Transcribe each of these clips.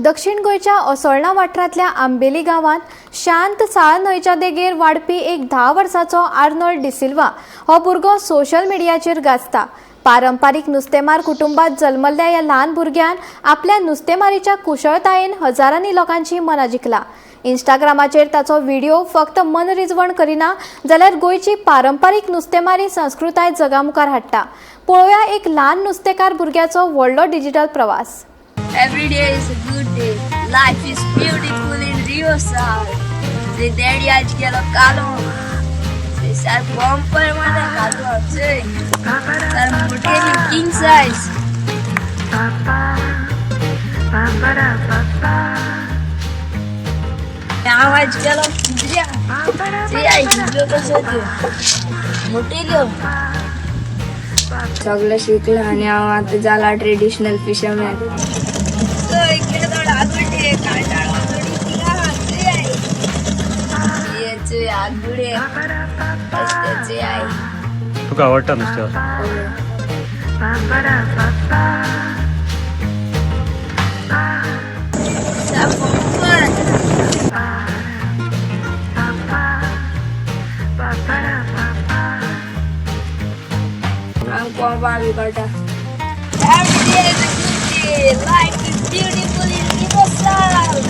दक्षिण गोंयच्या असोळणा वाठारांतल्या आंबेली गांवांत शांत साळ न्हंयच्या देगेर वाडपी एक 10 वर्साचो आर्नोल्ड डिसिल्वा हो भुरगो सोशल मिडियाचेर गाजता. पारंपारीक नुस्तेमार कुटुंबात जल्मल्ल्या ह्या ल्हान भुरग्यान आपल्या नुस्तेमारीच्या कुशळतायेन हजारांनी लोकांची मनां जिखला. इंस्टाग्रामाचेर ताचो व्हिडिओ फक्त मनरिजवण करिना जाल्यार गोंयची पारंपारीक नुस्तेमारी संस्कृताय जगामुखार हाडटा. पळोवया एक ल्हान नुस्तेकार भुरग्याचो व्हडलो डिजिटल प्रवास. Every day is a good day. Life is beautiful in Riverside. The daddy आज गेलो कालो. ते सार बम्पर मारता कालो चय. सार मोठेली किंग साइज. हांव आज गेलो हिजऱ्या. ते आई हिजरो कसो त्यो. मोठेल्यो. सगळें शिकलां आनी हांव आतां जाला ट्रेडिशनल फिशरमॅन. चय केदोड आगुडे कांटाळ आगुडी तिगा चय आई. ये चय आगुडे. असते चय आई. तुका आवडटा नुस्तें? बम्पर. हांव कोंपा बी काडटा. Every day is a good day. Life is beautiful in Riverside.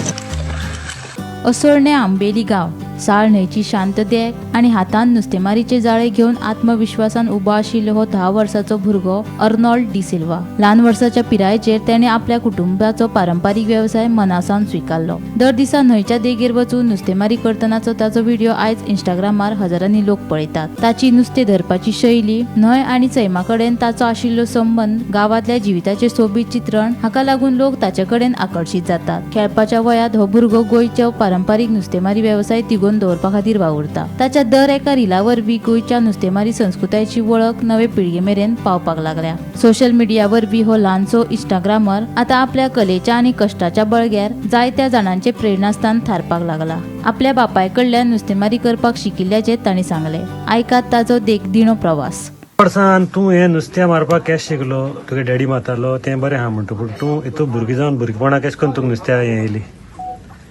Asolne Ambeli गांव साळ न्हंयची शांत देग आनी हातान नुस्तेमारीचे जाळे घेवन आत्मविश्वासान उबो आशिल्लो हो 10 वर्साचो भुरगो अर्नोल्ड डिसिल्वा. ल्हान वर्साच्या पिरायेचेर तेणें आपल्या कुटुंबाचो पारंपारीक वेवसाय मनासावन स्विकारलो. दर दिसा न्हंयच्या देगेर वचून नुस्तेमारी करतनाचो ताचो व्हिडिओ आयज इंस्टाग्रामार हजारांनी लोक पळयतात. ताची नुस्तें धरपाची शैली, न्हंय आनी सैमा कडेन ताचो आशिल्लो संबंद, गांवांतल्या जिविताचें सोबीत चित्रण हाका लागून लोक ताचे कडेन आकर्शीत जातात. खेळपाच्या वयांत हो भुरगो गोंयचो पारंपारीक नुस्तेमारी वेवसाय तिगोवन दवरपा खातीर वावुरता. ताच्या दर एका रिला वरवीं गोंयच्या नुस्तेमारी संस्कृतायेची वळख नवे पिळगे मेरेन पावपाक लागल्या. सोशल मिडिया वरवीं हो ल्हानसो इंस्टाग्रामर आतां आपल्या कलेच्या आनी कश्टाच्या बळग्यार जायत्या जाणांचें प्रेरणास्थान थारपाक लागला. आपल्या बापाय कडल्यान नुस्तेमारी करपाक शिकिल्ल्याचें तांणी सांगलें. आयकात ताचो देखदिणो प्रवास. वर्सान तूं हें नुस्तें मारपाक केश शिकलो? तुगे डॅडी मारतालो तें बरें आहा म्हणटा, पूण तूं हितू भुरगीं जावन भुरगेपणाक केश करून तुका नुस्त्या हें येयली?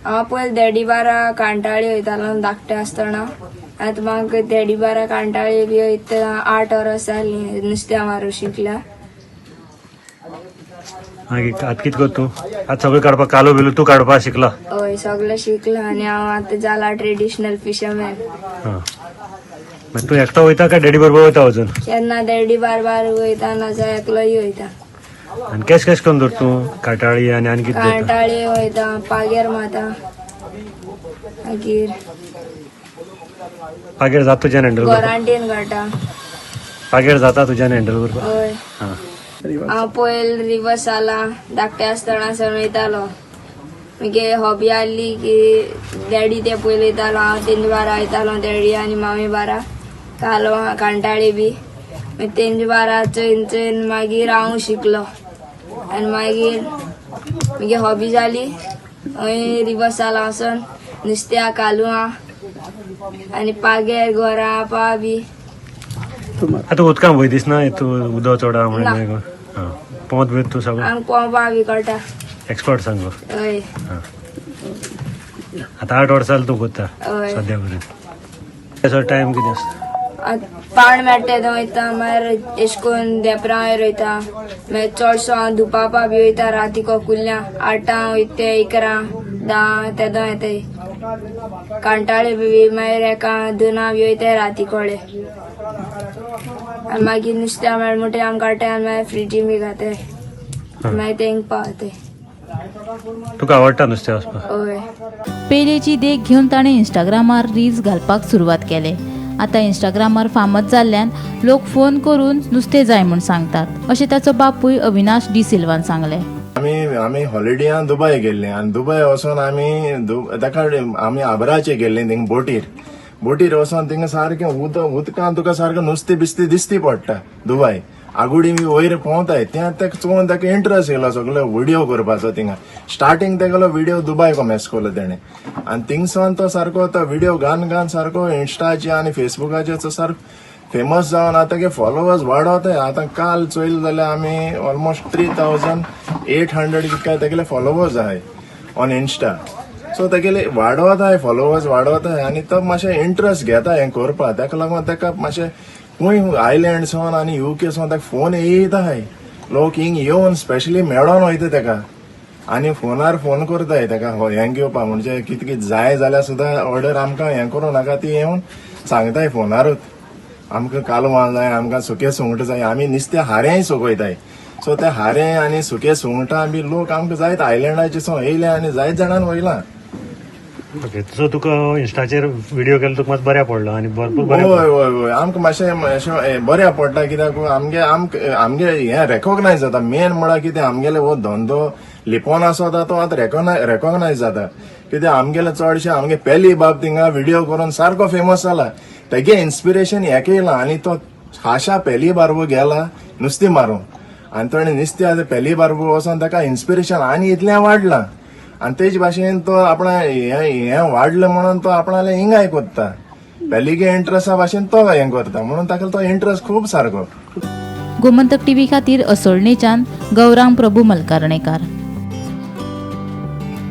हांव पयलीं देडी बारा कांटाळी वयतालो धाकटें आसतना. आतां म्हाका देडी बारा कांटाळी बी वयता 8 वरां जालीं नुस्तें मारूंक शिकल्या. मागीर आतां कितें करता तूं? आतां सगळें काडपाक कालो बिलो तूं काडपाक शिकला? हय, सगळें शिकलां आनी हांव आतां जाला ट्रेडिशनल फिशरमॅन. हां, मागीर तूं एकटो वयता काय डॅडी बरोबर वयता अजून? केन्ना देडी बार वयता, नाजाल्यार एकलोय वयता. आनी केश केश करून धरता तूं काटाळी आनी आनी कितें धरता? कांटाळी वयता, पागेर मारता, मागीर पागेर जाता तुज्यान हँडल करपाक? गोरांटेन काडटा. पागेर जाता तुज्यान हँडल करपाक? हय. हां. हांव पयल रिवर्साला धाकटें आसतना सावन वयतालो. मागीर हॉबी आहली की डॅडी ते पयलीं वयतालो, हांव तेंचे बारा वयतालो. डॅडी आनी मामी बारा कालो कांटाळी बी. मागीर तेंचे बारा चोयन चोयन मागीर हांव शिकलो आनी मागीर मागीर हॉबी जाली. हय, रिवर्साला वचोन नुस्त्या कालवां आनी पागेर गोरां पा बी. आतां उदकां भंय दिसना? तूं उदक चड आहा ना. म्हणून? हां, पोंवत बी तूं सगळो? आमकां पोंवपा बी कळटा. एक्सपर्ट सांगलो. हय. आतां 8 वर्सां जालीं तूं करता? हय. सद्या पर्यंत तेजो टायम कितें आसता? पाण मेळटा तेदो वयता, मागीर एश कोन्न देपरां वयता. मागीर चडसो हांव दुपापा बी वयता राती कोकुल्ल्या 8 वयता ते 11 10 तेदो येताय. कांटाळे बी मागीर 1 2 बी वयताय राती कोडे. आनी मागीर नुस्तें मेळ म्हणटकीर आमी काडटाय आनी मागीर फ्रिजीन बी घाताय, मागीर तेंका पावताय. तुका आवडटा नुस्तें वचपाक? हय. पेलेची देख घेवन ताणें इंस्टाग्रामार रील्स घालपाक सुरवात केले. आतां इंस्टाग्रामार फामद जाल्ल्यान लोक फोन करून नुस्तें जाय म्हूण सांगतात अशें ताचो बापूय अविनाश डिसिल्वान सांगलें. आमी आमी हॉलिडेयान दुबय गेल्ले आनी दुबय वचोन आमी ताका आमी आबराचे गेल्ले. थिंगा बोटीर बोटीर वचोन थिंगा सारकें उदक उदकान तुका सारकें नुस्तें बिस्तें दिसती पडटा. दुबय आगोडी बी वयर पोंवताय त्या तेका चोवन ताका इंट्रस्ट येयलो सगलो व्हिडियो करपाचो. थिंगा स्टार्टींग तेगेलो व्हिडियो दुबय कॉमेस केलो तेणें आनी थिंगसान तो सारको तो व्हिडियो घान घान सारको इंस्टाचेर आनी फेसबुकाचेर तो सारको फेमस जावन आतां ते फॉलोवर्स वाडोताय. आतां काल चोयले जाल्यार आमी ऑलमोस्ट 3800 कितके तेगेले फॉलोवर्स आहाय. On Insta. सो तेगेले वाडोवताय, फॉलोवर्स वाडोवताय आनी तो मातशें इंट्रस्ट घेता हें करपा. ताका लागून ताका मातशें खूंय आयलँड सावन आनी युके सावन ताका फोन येयताय. लोक हिंग येवन स्पेशली मेळोन वयता ताका आनी फोनार फोन करताय ताका हें घेवपा, म्हणजे कितें कितें जाय जाल्यार सुद्दां ऑर्डर आमकां हें करूं नाका, ती येवन सांगताय फोनारूच. आमकां कालवां जाय, आमकां सुके सुंगटां जाय, आमी नुस्तें हारेंय सुकयताय. सो ते हारें आनी सुके सुंगटां बी लोक आमकां जायत आयलँडाचे सावन येयले आनी जायत जाणान वयला. ओके, सो तुका इन्स्टाचेर व्हिडिओ केलो, तुका मात बऱ्या पडलो आनी भरपूर बरें. हय हय हय, आमकां मातशें मातशें बऱ्या पडटा, कित्याक आमगे आमकां आमगे हें रेकॉग्नायज जाता. मेन म्हळ्यार कितें, आमगेले हो धंदो लिपोन आसता तो आतां रेकॉग्नायज जाता. कित्याक आमगेले चडशे आमगे पेली बाब थिंगा व्हिडिओ करून सारको फेमस जाला. तेगे इन्स्पिरेशन हेका येयलां आनी तो खाशा पेली बारबो गेला नुस्तें मारूंक आनी ताणें नुस्तें आतां पेली बारबो वचोन ताका इन्स्पिरेशन आनी इतलें वाडलां आनी तेज भाशेन तो आपणा हें हें वाडलें म्हणून तो आपणाले हिंगाय कोत्ता. पेलीगे इंट्रस्टा भाशेन तो हें करता म्हणून ताका तो इंट्रस्ट खूब सारको. गोमंतक टीव्ही खातीर असोळणेच्यान गौरांग प्रभू मलकारणेकार.